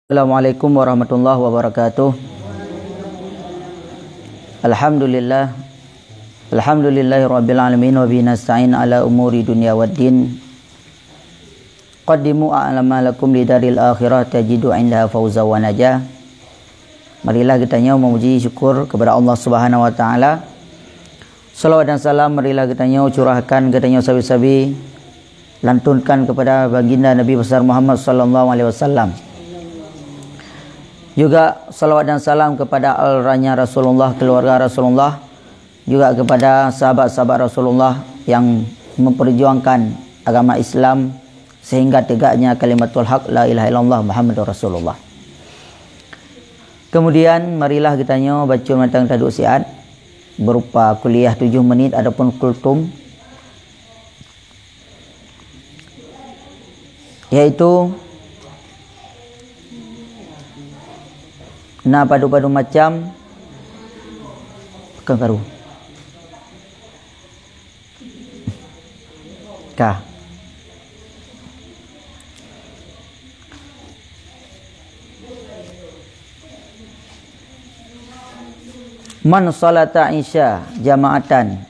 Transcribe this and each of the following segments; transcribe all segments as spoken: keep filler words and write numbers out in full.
Assalamualaikum warahmatullahi wabarakatuh. Alhamdulillah. Alhamdulillahirabbil alamin wa bihi nasta'in ala umuri dunya waddin. Qaddimu a'malakum lidaril akhirah tajidu indaha fauza wa najah. Marilah geutanyoe memuji syukur kepada Allah Subhanahu wa taala. Salawat dan salam marilah geutanyoe curahkan geutanyoe sabe-sabe lantunkan kepada baginda Nabi besar Muhammad sallallahu alaihi wasallam. Juga salawat dan salam kepada al-ranya Rasulullah, keluarga Rasulullah, juga kepada sahabat-sahabat Rasulullah yang memperjuangkan agama Islam sehingga tegaknya kalimatul haq la ilaha illallah Muhammadur Rasulullah. Kemudian marilah geutanyoe bacut mantong taduek siat berupa kuliah tujuh menit ataupun kultum, yaitu na padum-padum macam pekan karu. Ka. Man salata isya jama'atan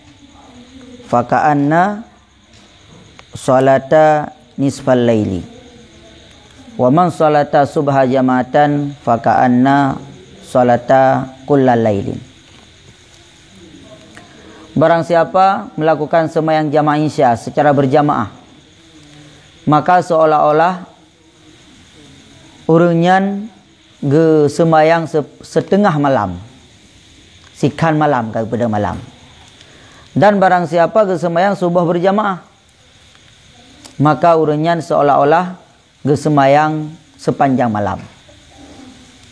faka'anna salata nisfal laili. Wa man salata subha jama'atan faka'anna salata kullal lailin. Barang siapa melakukan sembahyang jamaah Isya secara berjamaah, maka seolah-olah ureuëng nyan geuseumbahyang se-, setengah malam, sikhan malam ka geupeudeueng malam. Dan barang siapa geuseumbahyang suboh berjamaah, maka ureuëng nyan seolah-olah geuseumbahyang sepanjang malam.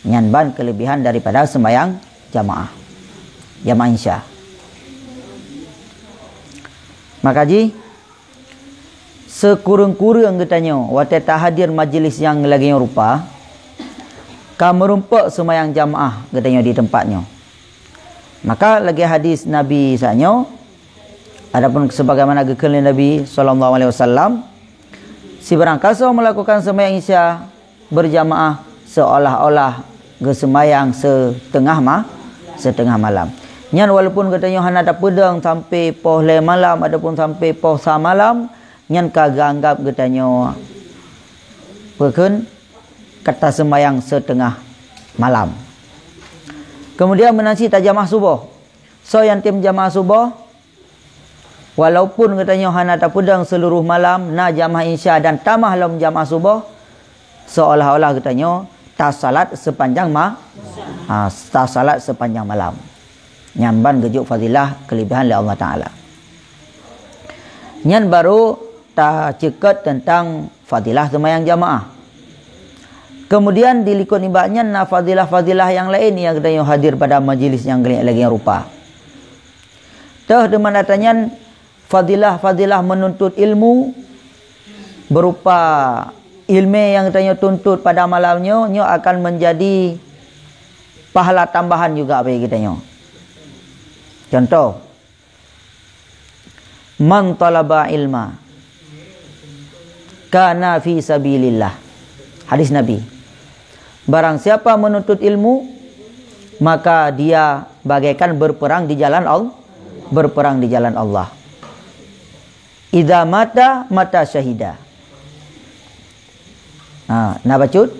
Nyan ban keulebihan daripada seumbahyang jamaah, jamaah Isya. Maka jih, sikureueng-kureueng geutanyoe watée tahadir majeulis nyang lagée nyoe rupa, ka meurumpok seumbahyang jamaah geutanyoe di teumpat nyoe. Maka lagée hadis Nabi saat nyoe, adapun sebagaimana geukheun lé Nabi sallallahu alaihi wasallam, sibarang kasoe melakukan seumbahyang Isya berjamaah seolah-olah geuseumbahyang setengah ma-, setengah malam. Nyan walaupun geutanyoe hana tapeudong sampai poh lhée malam ataupun sampai poh sa malam, nyan ka geuanggab geutanyoe peukheun ka taseumbahyang setengah malam. Kemudian meunan cit tajamaah suboh. Soe nyang tem jamaah suboh, walaupun geutanyoe hana tapeudong seuluruh malam na jamaah Isya dan tamah lom jamaah suboh, seolah-olah geutanyoe tasalat sepanjang ma-, ha, tasalat sepanjang malam. Nyan ban geujok fadilah keulebihan lé Allah Taala. Nyan baru taceukot teuntang fadilah seumayang jamaah. Kemudian di likot nibak nyan na fadilah-fadilah nyang laén nyang geutanyoe hadir pada majlis nyang lagée rupa. Toh teuma ata nyan fadilah-fadilah meununtut ilmu berupa ilmu nyang geutanyoe tuntut pada malam nyoe, nyoe akan menjadi pahala tambahan juga bagi geutanyoe. Contoh, "Man talaba ilma kana fi sabilillah." Hadis Nabi. Barang siapa menuntut ilmu, maka dia bagaikan berperang di jalan Allah, berperang di jalan Allah. "Idza mata, mata syahida." Ha, na bacut,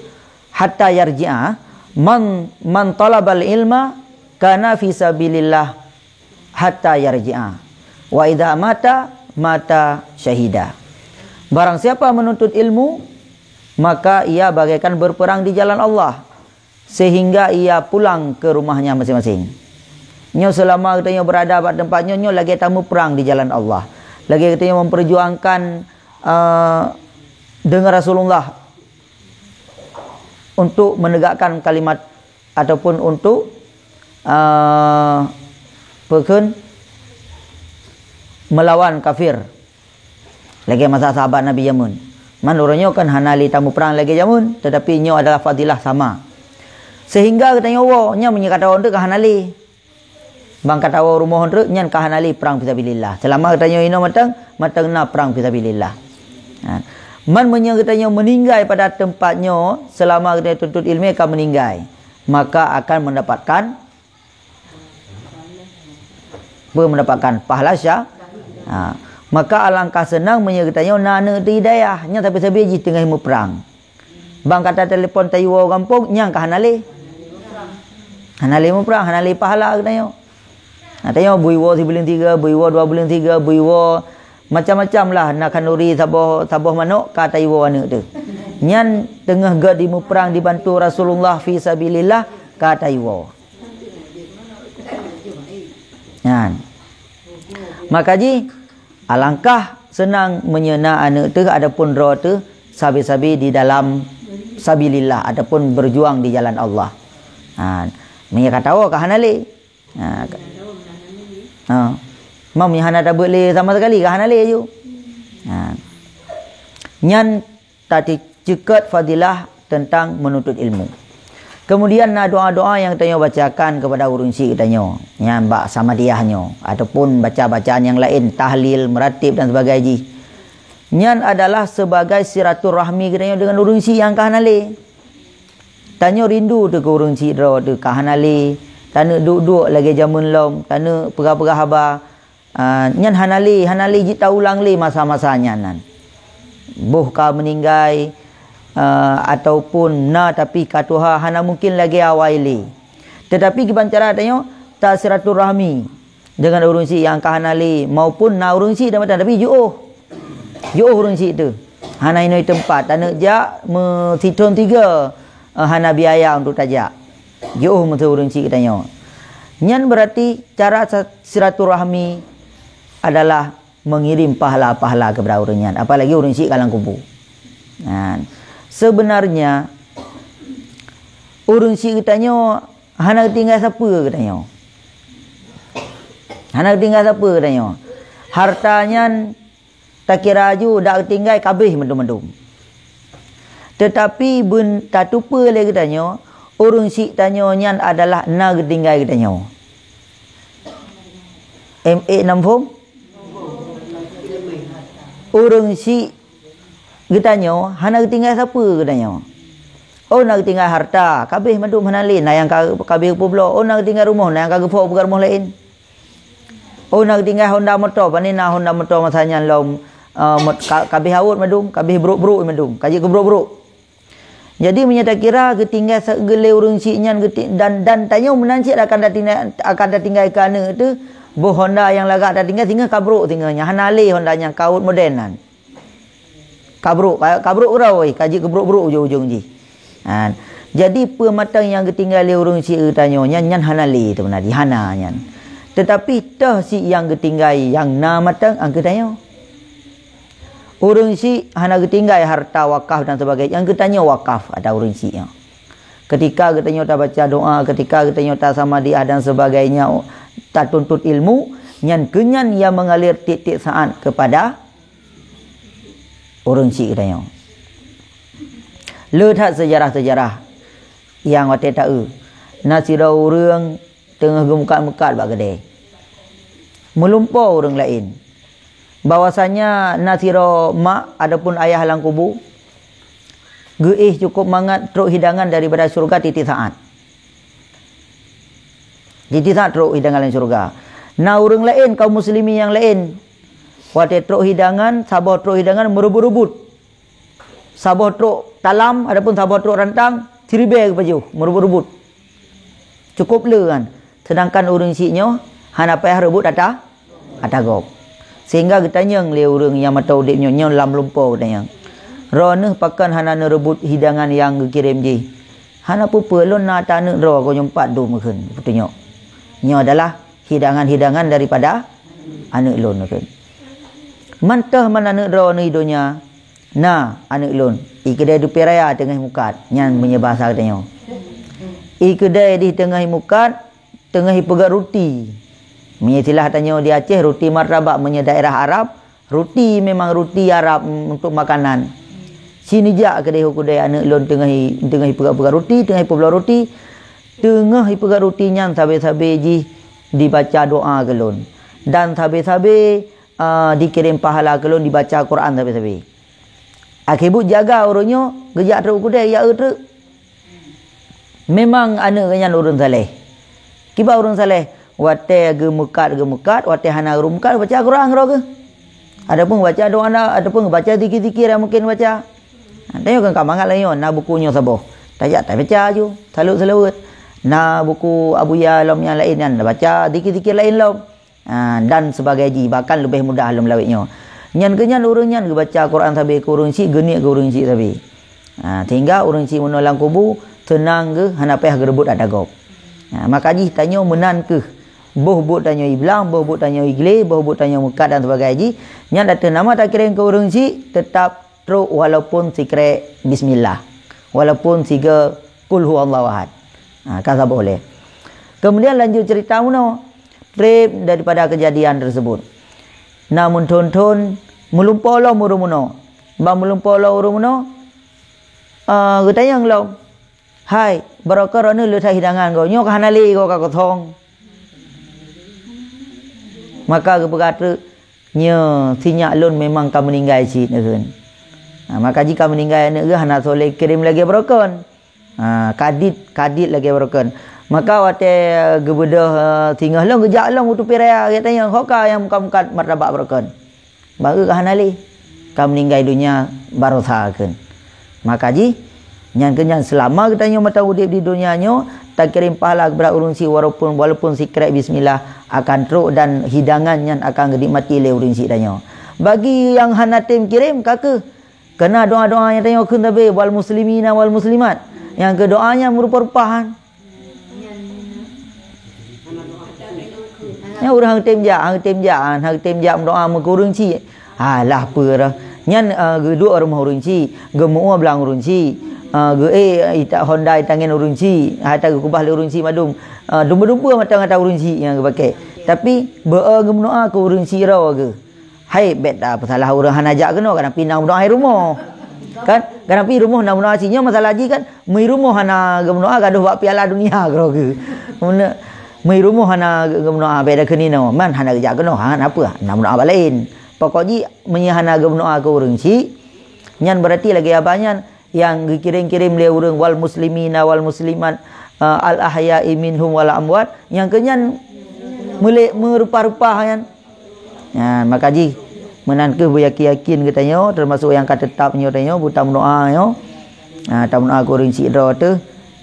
"Hatta yarji'a, man, man talabal ilma kana fi sabilillah hatta yarji'a. Wa idza mata, mata syahida." Barang siapa menuntut ilmu, maka ia bagaikan berperang di jalan Allah, sehingga ia pulang ke rumahnya masing-masing. Nyoe selama geutanyoe berada bak teumpat nyoe, nyoe lagée tameuprang di jalan Allah. Lagée geutanyoe memperjuangkan, eh, dengan Rasulullah untuk menegakkan kalimat ataupun untuk, eh, peukheun melawan kafir. Lagée masa sahabat Nabi jameun. Man uroe nyoe kan hana lé tameuprang lagée jameun, tetapi nyoe adalah fadilah sama. Sehingga geutanyoe woe, nyan meunyoe ka tawoe eunteuk ka hana lé. Ban ka tawoe rumoh eunteuk nyan ka hana lé prang fisabilillah. Selama geutanyoe inoe mantong, mantong na prang fisabilillah. Ha. Man meunyoe geutanyoe meuninggai pada teumpat nyoe, seulama geutanyoe tuntut ilmu ka meuninggai, maka akan mendapatkan, apa, mendapatkan pahala sya-, ha. Maka alangkah seunang meunyoe geutanyoe na aneuk teuh hidayah, nyan sabe-sabe jih teungoh muprang. Bang ka tatelepon tayue woe gampông, nyan ka hana lé. Hana lé muprang, hana lé pahala geutanyoe. Nah, tanyoe bui woe sibuleuen tiga, bui woe dua buleuen tiga, bui woe macam-macam lah. Na khanduri saboh, saboh manok ka tayue woe aneuk teuh. Nyan teungoh gét dimuprang dibantu Rasulullah fi sabilillah ka tayue woe. Nyan. Maka jih, alangkah seunang meunyoe na aneuk teuh ataupun droe teuh sabe-sabe di dalam sabilillah ataupun berjuang di jalan Allah. Ha, meunyoe ka tawoe ka hana lé. Ha, ka-, ha. Meunyoe hana tabeuet lé sama sekali ka hana lé ju. Ha. Nyan tati-, ceukeut fadilah teuntang meununtut ilmu. Keumudian na doa-doa nyang tanyoe bacakan keupada ureuëng syik geutanyoe, nyan bak samadiyah nyoe, ataupun baca-bacaan nyang laén, tahlil, meuratib dan sebagainya jih. Nyan adalah seubagai silaturahmi geutanyoe deungon ureuëng syik nyang ka hana lé. Tanyoe rindu teuh keu ureuëng syik droe teuh ka hana lé, taneuk duek-duek lagée jamén lom, taneuk peugah-peugah haba, Ah, nyan hana lé, hana lé jitaulang lé masa-masa nyan nan. Boh ka meuninggai, ah, ataupun na tapi ka tuha hana mungken lagée awai lé. Teutapi kiban cara tanyoe tasilaturahmi deungon ureuëng syik nyang ka hana lé maupun na ureuëng syik dan matan tapi jiôh. Jiôh ureuëng syik teuh. Hana inoi teumpat, taneuk jak meusithon tiga, eh, hana biaya untuk tajak. Jiôh meuseu ureuëng syik geutanyoe. Nyan beurati cara sa-, silaturahmi adalah mengirim pahala-pahala keupada ureuëng nyan, apalagi ureuëng syik ka lam kubu. Nah, sebenarnya ureuëng syik geutanyoe hana geutinggai sapeue geutanyoe. Hana geutinggai sapeue geutanyoe. Harta nyan takira ju dak geutinggai kabeh mandum-mandum. Teutapi beun tateupeue lé geutanyoe, ureuëng syik tanyoe nyan adalah na geutinggai geutanyoe. M A enam phom? Ureuëng syik geutanyoe hana geutinggai sapeue geutanyoe. Oh, na geutinggai harta, kabeh mandum hana lé, na nyang ka, kabeh geupubloe. Oh, na geutinggai rumoh, na nyang ka geupho peugah rumoh laén. Oh, na geutinggai honda moto, pane na honda moto masa nyan lom, eh, mot-, ka-, kabeh awot mandum, kabeh brok-brok mandum, ka jeuet keu brok-brok. Jadi, meunyoe takira geutinggai sa-, geulé ureuëng syik nyan geuti-, dan, dan tanyoe meunan cit akan tatinggai, akan tatinggai keu aneuk teuh, boh honda nyang lagak tatinggai singoh ka brok singoh nyan, hana lé honda nyang ka awot moden nan. Ka brok, ka, ka brok keudroe, ka jeuet keu brok-brok ujong-ujong jih. Ha, jadi peue mantong nyang geutinggai lé ureuëng syik geutanyoe nyan, nyan hana lé teubeuna jih, hana nyan. Teutapi toh syik nyang geutinggai nyang na mantong, ah, geutanyoe. Ureuëng syik hana geutinggai harta wakaf dan sebagainya, nyang geutanyoe wakaf ata ureuëng syik nyoe. Ketika geutanyoe tabaca doa, ketika geutanyoe tasamadiah dan sebagainya, tatuntut ilmu, nyan keunyan ia mengalir tieb-tieb saat kepada ureuëng syik geutanyoe. Le that seujarah-seujarah nyang watée taeu, na sidroe ureuëng teungoh geumeukat-meukat bak keudée. Meulumpoe ureuëng laén. Bahwasanya na sidroe mak ataupun ayah lam kubu, geuéh cukôp mangat trok hidangan daripada syeuruga tieb-tieb saat. Tieb-tieb saat trok hidangan lam syeuruga. Na ureuëng laén, kaum muslimin nyang laén, watée trok hidangan, saboh trok hidangan meureubot-reubot. Saboh trok talam ataupun saboh trok rantang, siribée geupajoh, meureubot-reubot. Cukôp le kan. Seudangkan ureuëng syik nyoe hana payah reubot ata, ata gob. Sehingga geutanyong lé ureuëng nyang mantong udeb nyoe, nyoe lam lumpoe geutanyong, "Droeneuh pakon hana neureubot hidangan nyang geukirém jih?" "Hana peue-peue, lôn na ata aneuk droe, goh nyoe pat dum," kheun, geutunyok. Nyoe adalah hidangan-hidangan daripada aneuk lôn, kheun. "Man toh man aneuk droeneuh i donya?" "Na aneuk lôn, i keudée dupée raya teungoh mukat," nyan meunyoe bahasa geutanyoe. "I keudée dih teungoh mukat, teungoh ipeugét ruti." Meunyoe istilah tanyoe di Aceh, ruti martabak, meunyoe daerah Arab, ruti memang ruti Arab, mm, untuk makanan. "Sinijak keudeh u keudée aneuk lôn teungoh i-, teungoh ipeugét-peugét ruti, teungoh ipeubloe ruti, teungoh ipeugét ruti nyan sabe-sabe jih dibaca doa keu lôn. Dan sabe-sabe, ah, dikirém pahala keu lôn dibaca Quran sabe-sabe." Akhé buet jaga ureuëng nyoe, geujak trok u keudè, jak eu treuk. Memang aneuëk geuh nyan ureuëng saleh. Kiban ureuëng saleh, watée geumeukat, geumeukat, watée hana geumeukat, baca Quran keudroe geuh. Ataupun baca doa, ataupun baca zikir-zikir nyang mungken baca. Tanyoe kan ka mangat lagée nyoe, na buku nyoe saboh. Tajak tabaca aju, saleuet-saleuet. Na buku Abuya lom nyang laén nyan, baca zikir-zikir laén lom. Ah, dan sebagai jih, bahkan leubeh mudah lom lawét nyoe. Nyan keuh nyan ureuëng nyan geubaca Quran sabe keu ureuëng syiek, geuniet keu ureuëng syiek sabe. Ah, sehingga ureuëng syiek meunoe lam kubu, seunang geuh hana payah geureubot atra gob. Ah, maka jih tanyoe meunan keuh. Boh buet tanyoe iblang, boh buet tanyoe igleh, boh buet tanyoe meukat dan sebagai jih, nyan ateueh nama takirém keu ureuëng syiek, teutap trok walaupun sikrek bismillah, walaupun siga qul huwallahu ahad. Ha, ka saboh lé. Kemudian lanjut cerita meunoe, treb daripada kejadian tersebut. Na meuthon-thon meulumpoe lom ureuëng meunoe. Ban meulumpoe lom ureuëng meunoe, ah, geutanyong lom, "Hai, barokon droeneueh le that hidangan goe, nyoe ka hana lé goe ka kosong." Maka geupeugah treuk, "Nyoe, sinyak lôn memang ka meuninggai cit," kheun. Ha, maka jih ka meuninggai aneuëk geuh hana soe lé kirém lagée barokon. Ha, kadit, kadit lagée barokon. Maka watée geubeudôh, eh, singoh lom geujak lom u teupie raya, geutanyong, "Ho ka nyang meukat-meukat martabak barokon?" Baru ka hana lé. Ka meuninggai donya barosa kheun. Maka jih, nyan keuh nyan seulama geutanyoe mantong udeb di donya nyoe, takirém pahala keupada ureuëng syiek walaupun, walaupun sikrek bismillah akan trok dan hidangan nyan akan geunikmati lé ureuëng syiek tanyoe. Bagi nyang hana tem kirém, ka keuh. Keunan doa-doa nyang tanyoe kheun sabe, wal muslimina wal muslimat. Nyang keu doa nyan meurupa-rupahan. Nyan ureuëng hana tem jak, hana tem jak, hana tem jak meudoa meukeue ureuëng syiek. Alah peue rah. Nyan, eh, geuduek rumoh ureuëng syiek, geumeu'ue blang ureuëng syiek, eh, geu-, eh, ita honda itangen ureuëng syiek, hai ta geukubah lé ureuëng syiek mandum. Eh, dumpeue-dumpeue mata-mata ureuëng syiek nyang geupakè. Tapi, beu-e geumeudoa keu ureuëng syiek droe geuh. Hai, bèk tapeusalah ureuëng hana jak keunoe, kadang pih na meudoa i rumoh. Kan? Kadang pih i rumoh na meudoa, sinyoe masalah jih kan, meu i rumoh hana geumeudoa, gadôh bak piala dunia keudroe geuh. Meu i rumoh hana geumeudoa, bèk takheun inoe, man hana geujak keunoe, ha, na peue? Na meudoa bak laén. Pokok jih, meunyoe hana geumeudoa keu ureuëng syiek, nyan berarti lagèe abah nyan, nyang geukirém-kirém lé ureuëng wal muslimina wal muslimat, eh, al ahya'i minhum wal amwat, nyang keu nyan meulé-, meurupa-rupa nyan. Nyan, maka jih, meunan keuh beuyakin-yakin geutanyoe, teumasuk nyang ka teutap nyoe tanyoe, beutameudoa nyoe. Ah, tameudoa keu ureuëng syiek droe teuh.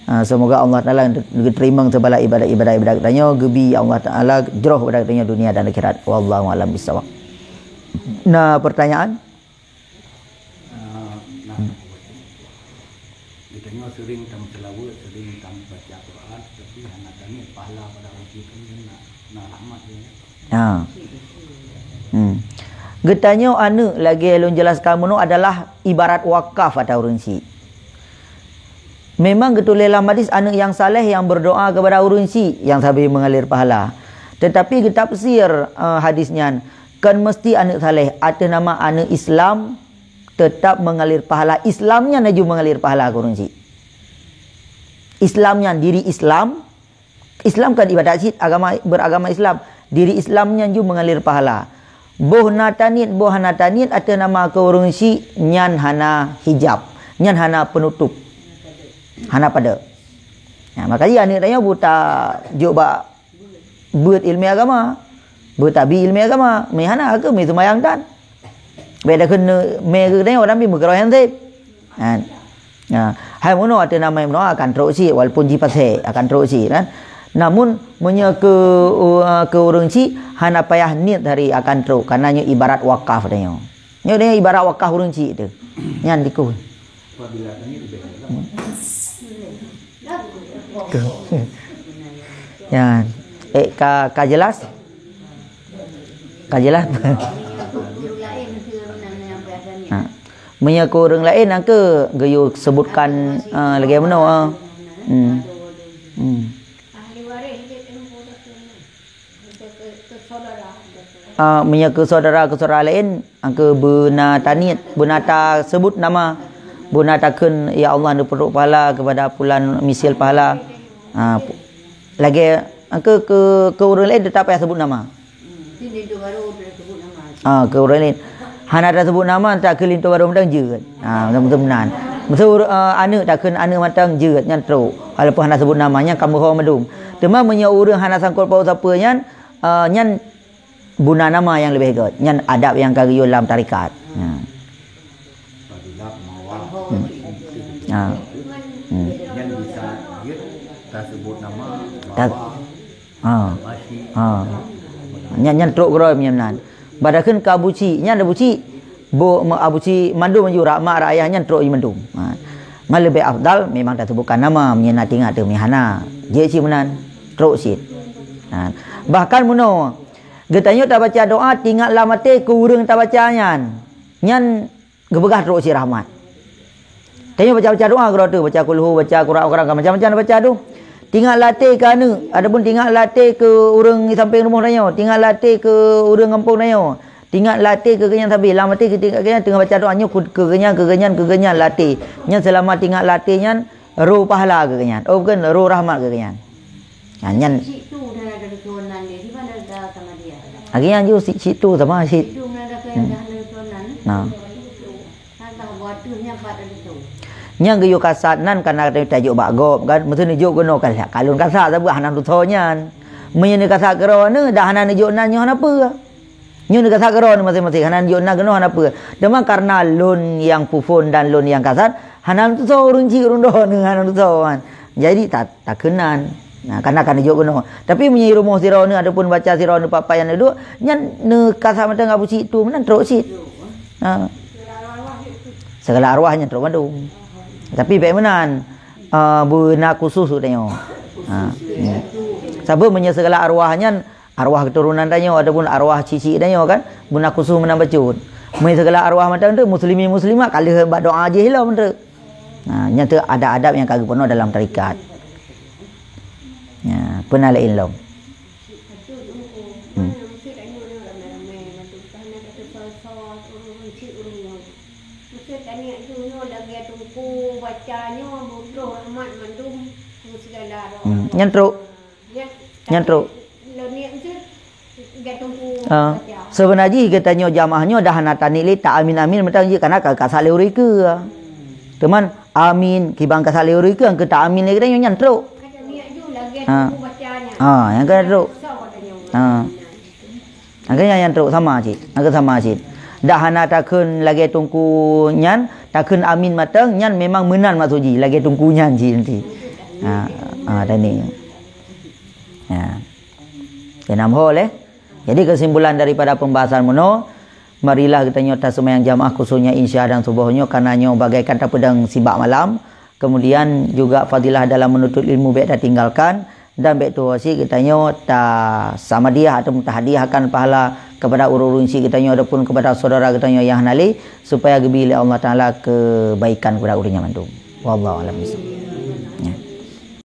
Ah, semoga Allah Taala geuteurimong sigala ibadat-ibadat, ibadat geutanyoe, geubi Allah Taala jroh ibadat geutanyoe dunia dan akhirat. Wallahu a'lam bissawab. Na pertanyaan? Ah, nah, geutanyoe sering tameuseulaweuet, sering tameubaca Quran, tapi hana taniet pahala pada ureuëng syiek nyan na, na rahmat nyan. Ha. Hmm. Geutanyoe aneuëk lagèe lôn jelaskan meunoe adalah ibarat wakaf ata ureuëng syiek. Memang geutuléh lam hadis aneuëk nyang saleh nyang berdoa kepada ureuëng syiek nyang sabe mengalir pahala. Tetapi geutafsir, eh, hadis nyan, kon meusti aneuëk saleh, ateueh nama aneuëk Islam teutap mengalir pahala. Islam nyan laju mengalir pahala keu ureuëng syiek. Islam nyan, diri Islam, Islam kan ibadat cit, agama, beragama Islam. Diri Islam nyan ju mengalir pahala. Boh na taniet, boh hana taniet, ateueh nama keu ureuëng syiek, nyan hana hijab. Nyan hana penutup. Hana padub. Nah, maka jih aneuëk tanyoe buta jok bak beuet iéleumé agama. Beuet tabi iéleumé agama. Meuhana keu meuseumbahyang tan. Bèk takheun mé geutanyoe, tapi meukeureuh nyan sép. Kan? Ya. Hai meunoe ateueh nama meunoe akan trok cit, walaupun jih pasé akan trok cit, kan? Namun, meunyoe keu, uh, keu ureuëng syiek, hana payah niet hari akan trok, karena nyoe ibarat wakaf tanyoe. Nyoe tanyoe ibarat wakaf ureuëng syiek teuh. Nyan dikeu. Ya. Eh, ka, ka jelas? Ka jelas? Ha. Meunyoe keu ureuëng laén, nyang keu geuyue sebutkan, eh, lagèe meunoe, eh. Hmm. Hmm. Ah, meunyoe keu syedara, keu syedara laén, nyang keu beuna taniet, beuna taseubut nama, beuna takheun, "Ya Allah, neupeurok pahala keupada pulan misil pahala." Ah, pu-, lagèe, nyang keu, keu, keu ureuëng laén teutap payah seubut nama. Ah, keu ureuëng laén. Hana tasebut nama, takheun linto barô mantong jeuet. Ha, meunan. Meuseu, eh, aneuk takheun aneuk mantong jeuet, nyan trok. Walaupun hana sebut nama, nyan ka meuho mandum. Teuma meunyoe ureuëng hana sangkot paut sapeue nyan, eh, nyan buna nama nyang leubeh gét. Nyan adab nyang ka geuyue lam tarekat. Ha. Hmm. Ha. Hmm. Nyan bisa jeuet tasebut nama Ta- Baba. Ha. Ha. Nyan, nyan trok keudroe meunyan nan. Padahai kheun ka Abu Cik, nyan Abu Cik. Bo, ma-, Abu Cik mandum ju rak mak rak ayah nyan trok ju mandum. Ha. Ngon leubeh afdal memang tasebutkan nama meunyoe na teuingat teuh, meunyoe hana. Jeuet cit meunan, trok cit. Ha. Bahkan meunoe, geutanyoe tabaca doa teuingat lam até keu ureuëng tabaca nyan. Nyan geupeugah trok cit rahmat. Tanyoe baca-baca doa keudroe teuh, baca kulhu, baca Quran, Quran, macam-macam baca tu. Teuingat lam até keu aneuk, ataupun teuingat lam até keu ureuëng di sampéng rumoh tanyoe, teuingat lam até keu ureuëng gampông tanyoe, teuingat lam até keu geuhnyan sabe, lam até keu teuingat geuhnyan teungoh baca doa nyoe keu, keu geuhnyan, keu geuhnyan, keu geuhnyan lam até. Nyan seulamat teuingat lam até nyan, roh pahala keu geuhnyan. Oh, bukan, roh rahmat keu geuhnyan. Ha, nyan. Cik tu dah ada keturunan dia. Di mana dah sama dia? Lagi nyan ju si, cik tu sama cik. Cik tu mana dah ke-, hmm, dah ada keturunan? Nah. Dah buat tu nya pat ada tu. Nyang geuyue kasat nan kana tajok bak gob kan. Mesti neujok keunoe kan. Kalon kasat sabe hana tutoe nyan. Meunyoe neukasat keudroe nyoe dah hana neujok nan nyoe hana peue. Nyoe neukasat keudroe nyoe maséng-maséng, hana neujok nan keunoe hana peue. Teuma kareuna lôn nyang phon dan lôn nyang kasat, hana tutoe ureuëng cit ureuëng droeneuh, hana tutoe kan. Jadi ta-, takheun nan. Nah, kana ka neujok keunoe. Tapi meunyoe rumoh sidroeneuh ataupun baca sidroeneuh pat-pat nyang neuduek, nyan neukasat mantong Abu Cik tu meunan trok cit. Ha. Segala arwah nyan trok mandum. Tapi bék meunan. Ah, beuna khusus tanyoe. Ha. Hmm. Sabab meunyoe segala arwah nyan arwah keturunan tanyoe ataupun arwah cicik tanyoe kan, beuna khusus meunan bacut. Meunyoe segala arwah mantong tu muslimin muslimat ka lheueh bak doa jih lom tu. Nah, nyan tu adab-adab nyang ka geupeunoh dalam tarekat. Ya, peuna laén lom. Hmm. Hmm. Nyan trok. Nyan trok. Ah, seubeuna jih geutanyoe jamaah nyoe dah hana taniet lé ta amin-amin mantong jih, kana ka kasat lé ureuëng keue. Teuma amin, kiban kasat lé ureuëng keue, keu ta amin lé geutanyoe nyan trok. Ha. Ha, nyang keunan trok. Ha. Nyang keunan nyan trok sama cit. Nyang keunan sama cit. Dah hana takheun lagée teungku nyan, takheun amin mantong, nyan memang meunan maksud jih, lagée teungku nyan cit nanti. Ha, ha, tadi. Ya. Keunan ho lé. Jadi, kesimpulan daripada pembahasan meunoe, marilah geutanyoe taseumayang jamaah khususnya Isya dan Suboh nyoe, karena nyoe bagaikan tapeudong sibak malam, kemudian juga fadilah dalam menuntut ilmu bék tatinggalkan, dan bék tuwoe cit geutanyoe tasamadiah ataupun tahadiahkan pahala kepada ureuëng-ureuëng cit geutanyoe ataupun kepada saudara geutanyoe nyang hana lé, supaya geubri lé Allah Taala kebaikan kepada ureuëng nyan mandum. Wallahu a'lam bishawab.